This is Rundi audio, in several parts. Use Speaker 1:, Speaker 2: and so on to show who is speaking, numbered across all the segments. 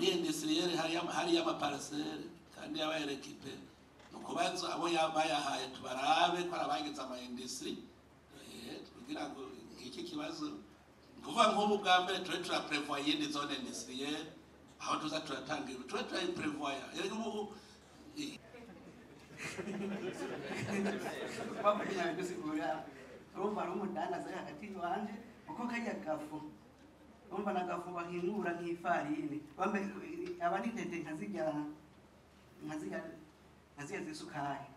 Speaker 1: Muri industrielle hari ama parcelle kandi yabaye récupéré. Nukubaza abo yabayahaye tubarabe ko arabagize ama industrie kugira ngo iki kibazo kuva nk'ubu bwa mbere turi turaprévoya iyindi zone industrielle aho tuza turatanga ibi turi turayiprévoya ubu.
Speaker 2: Bavuga gusigura, urumva ari umudandaza ari hagati iwanje, kuko kariya gafu, urumva n'agafu bahingura nk'ifarini. Bambe aba ari intete nka zirya z'isukari.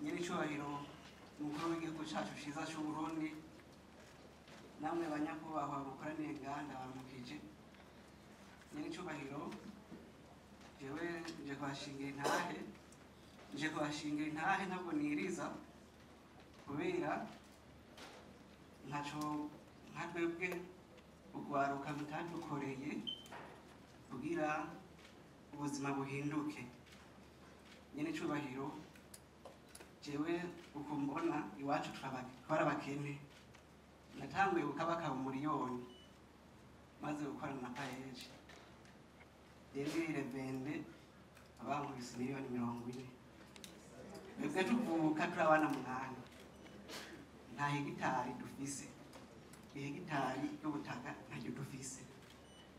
Speaker 2: Nyir'icyubahiro umukuru w'igihugu cyacu cyiza cy'u Burundi, namwe banyakubahwa mukoraniye ngaha, ndabaramukije. Nyir'icyubahiro, jewe nje kubashingira intahe, nje kubashingira intahe. Ntabwo niriza kubera ntaco nka twebwe urwaruka mutadukoreye kugira ubuzima buhinduke. Nyir'icyubahiro, jewe uko mbona iwacu twarabakene. Natanguye gukabakaba umuriyoni maze gukorana na PAEEJ. Rero vende abankubise miliyoni 40. Twebwe tuvuka turi abana 8, nta hegitari dufise, ihegitari y'ubutaka ntaryo dufise.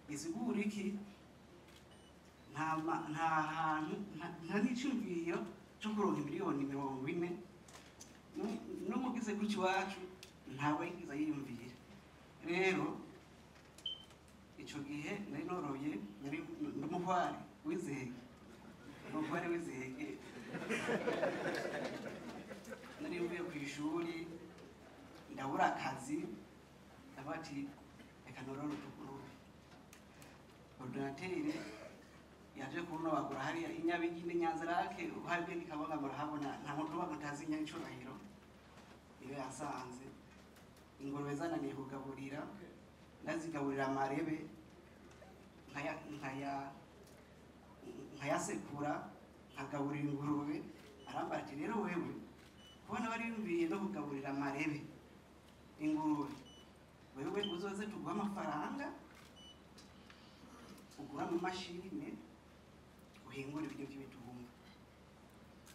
Speaker 2: Isigura iki? Nta hantu, nta n'iciyumviro cyo kuronka miliyoni 40. N'umugize gutyo iwacu ntawe yigize yiyumvira. Rero ico gihe nari noroye, nari ndumuhware w'izege, umuhware w'izege. Nari mvuye ku ishuri, ndabura akazi, ndavuga ati reka norore utugurube. Ordinateur yaje kunobagura hariya inyabiginde Nyanzarake, uharibwe nikabonga murahabona, nta muntu uba mutazi Nyancubahiro. Iyo yasanze ingurube zananiye kugaburira, ndazigaburira amarebe, nkayasekura nkagaburira ingurube. Arambara ati rero wewe kubona wariyumviye no kugaburira amarebe ingurube, wewe uzoze tuguha amafaranga ugura mu mashine uhingura ibiryo by'ibitungwa.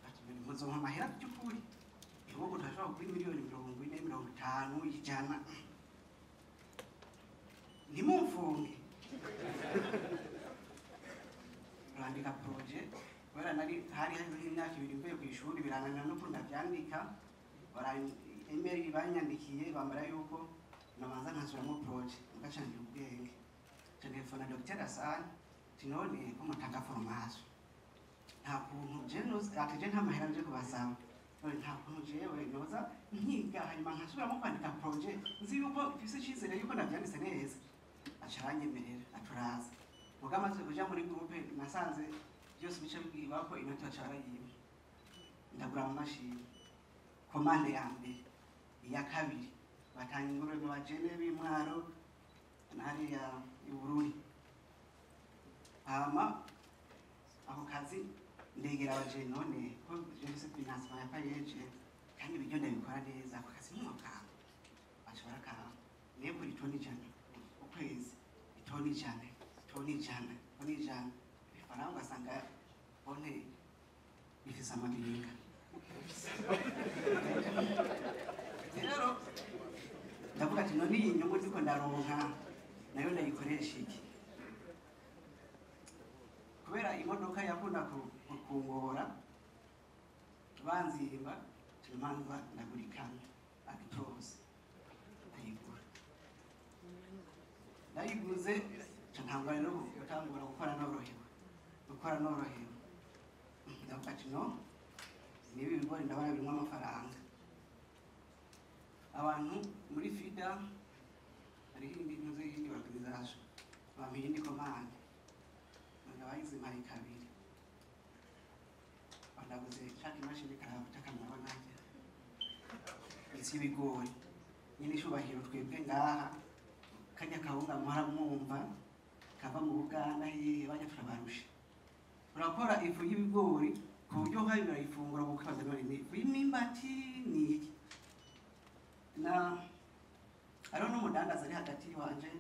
Speaker 2: Ati muzompa amahera by'ukuri? Igihugu turashobora kuri miliyoni 40, 50, 100. Ntimumfunge. Urandika projet. Kubera nari hari hariho imyaka 2 mvuye ku ishuri, birananira no ndavyandika. Email banyandikiye bambara yuko nabanza nkasubiramo projet, ngacangira ubwenge. Telefona Dr. Hassan ati none ko mutanga formation, nta kuntu je noza? Ati je nta mahera nje kubasaba. None nta kuntu jewe noza nkiga hanyuma nkasubiramo kwandika projet, nzi yuko mfise icizere yuko navyanditse neza? Aca aranyemerera, aturaza. Muga amaze kuja muri groupe, nasanze byose bica bibwirwa ko inoti baca barayimpa. Ndagura mu mashini, commande ya mbere, iya kabiri, batanga ingurube mu bajene b'Imwaro hariya i Bururi. Hama ako kazi ndegera abajene, none ko je mfise financement ya PAEEJ kandi ibiryo ndabikora neza, ako kazi nimwokanga? Baca barakanga. Niyo kuri itoni 100 ukwezi, itoni 100, itoni 100, itoni 100, ifaranga ugasanga bonte ifise amabinga. Rero ndavuga ati none iyi nyungu ndiko ndaronka nayo ndayikoresha iki? Kubera imodoka yakunda kungora banzimba, tumanza ndagura ikamyo Actros, ndayigura. Ndayiguze nca ntangura rero gutangura gukora norohewe, gukora norohewe. Ndavuga ati no niba ibigori ndabona birimo amafaranga. Abantu muri FIDA, hariho indi ntuze, y'indi organisation, bampa iyindi commande, nga bayizimpaye kabiri. Bandaguze nshaka imashini karabutaka, murabona isi y'ibigori. Nyine icubahiro, twebwe ngaha kajya kawunga muhora mwumva kava mu Buganda hehe, bajya turabarusha. Turakora ifu y'ibigori ku buryo nkayo birayifungura kukibaza none ni ifu y'imyimbati, ni iki? Na Hariho n'umudandaza ari hagati y'iwanje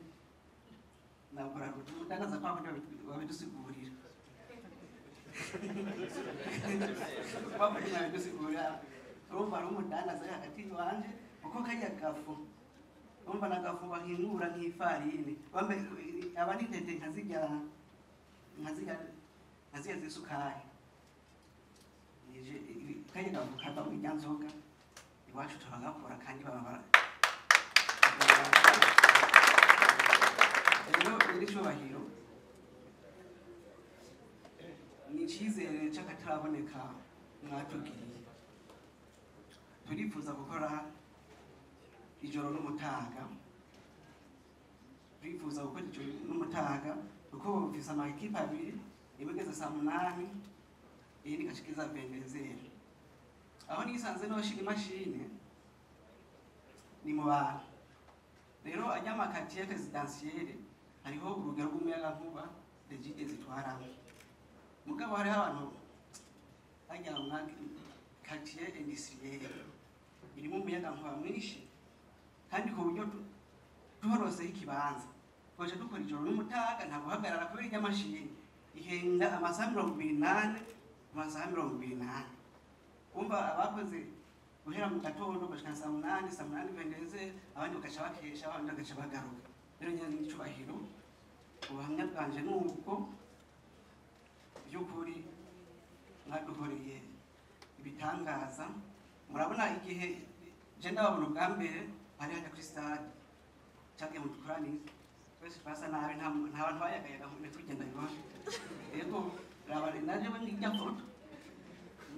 Speaker 2: na Brarudi, umudandaza kwa kundi babidusigurira, kwa kundi babidusigurira. Urumva hariho umudandaza ari hagati y'iwanje, kuko kariya gafu, urumva na gafu bahingura nk'ifarini, aba ari intete nka zirya z'isukari. Kariya gafu kava mu irya nzoga iwacu turagakora, kandi baba rero iri cyubahiro ni icyizere cy'akataraboneka mwatugiriye. Turifuza gukora ijoro n'umutaga, turifuza gukora ijoro n'umutaga, kuko bufise amakipe abiri, imwe igeze saa 8, iyindi igashika 22h. Aho nisanze noshira imashini ni mu bantu. Rero ajya ama quartier résidentiel, hariho urugero rw'umuyagankuba Regideso zitwaramo, mugabo hariho abantu hajya mu quartier industriel irimo umuyagankuba mwinshi, kandi ku buryo tuhoroseho ikibanza twaje dukora ijoro n'umutaga, nta guhagarara, kubera irya mashini ihenda amasaha 24 ku masaha 24. Umva, abakoze guhera mu gatondo gushika saa 8, saa 8 vendeze, abandi bagaca bakesha, abandi bagaca bagaruka. Rero nyine n'icubahiro, ubuhamya bwanje ni ubwo. By'ukuri mwadukoreye ibitangaza. Murabona igihe je ndababona ubwa mbere hari hajya kuri stade, cyagiye mu dukoranize twese twasa nabi, nta bantu bayagayaga ngo tugenda iwacu. Yego, raba naje njya foto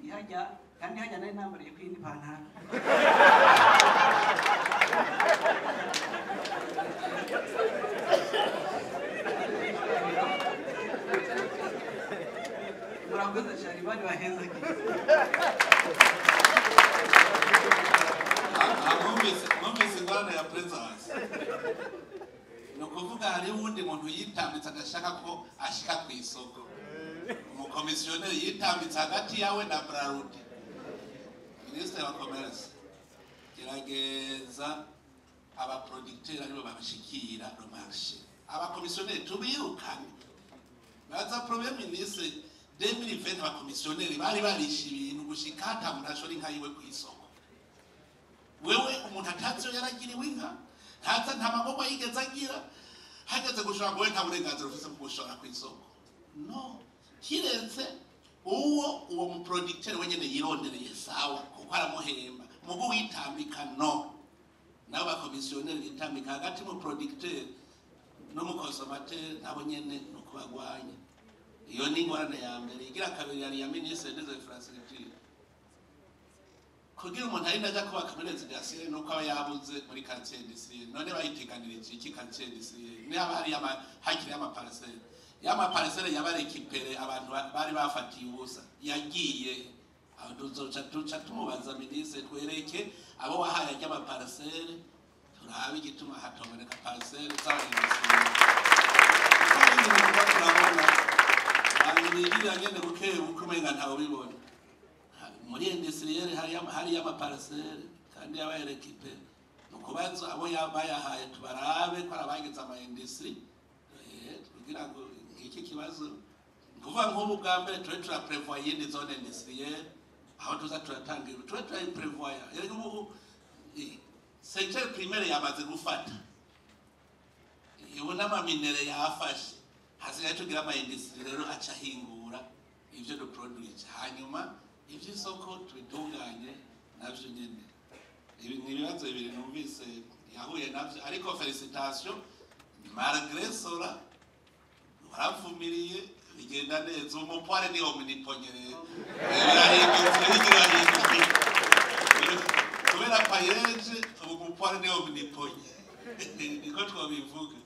Speaker 2: ihajya, kandi hajya nari nambariye ku yindi pantaro. Murakoze cyane, bari baheza.
Speaker 1: Numvise ingorane ya présence, ni ukuvuga hariho uwundi muntu yitambitse adashaka ko ashika ku isoko, umukomisiyoneri yitambitse hagati yawe na Brarudi. Minisitiri wa commerce, gerageza aba producteur aribo babashikira le marché, abakomisiyoneri tubirukane. Baza premier ministre 2020, abakomisiyoneri bari barishe ibintu gushika ata muntu ashora inka yiwe ku isoko. Wewe umuntu atazi iyo yaragiriwe inka, ntaza, nta maboko yigeze agira, hageze gushora ngo we nta burenganzira ufise bwo gushora ku isoko, no kiretse uwo mu producteur wenyene yirondereye, sawa, kuko aramuhemba. Mugu witambika, no nabo bakomisiyoneri bitambika hagati mu producteur no mu consommateur, nabo nyene ni ukubagwanya. Iyo ni ingorane ya mbere. Igira kabiri yari ya ministre des infrastructures. Kugira umuntu ari najya kubaka muri résidentiel nuko aba yabuze muri quartier industriel. None bayiteganirije iki quartier industriel niba hari hakiri ama parcelle? Y'ama parcelle yaba récupéré, abantu bari bafatiye ubusa yagiye aho. Tuzoca tuca tumubaza ministre, twereke abo wahaye ajya parcelle, turabe igituma hatoboneka parcelle z'aba industriel. Turabona abantu bigirira nyene buke buke, umenga ntawe ubibona. Muri industriel hari ama parcelle kandi yabaye récupéré. Ni ukubaza abo bayahaye, tubarabe ko ari abagize ama industrie, kugira ngo nk'iki kibazo, ni kuvuga nk'ubu bwa mbere tube turaprevoya iyindi zone industrielle aho tuza turatanga, tube turayiprevoya. Erega ubu secteur primaire yamaze gufata, ubu n'ama minerais yafashe, hasigaye tugira ama industrie rero aca ahingura ivyo duproduce, hanyuma ivy'isoko tubitunganye navyo nyene. Ibi ni ibibazo bibiri numvise yahuye navyo, ariko félicitation, malgré cela waravumiriye, bigenda neza. Umupware ni omnipotent rero, birahindutse, birahindutse kubera PAEEJ. Ubu umupware ni omnipotent, niko twabivuga.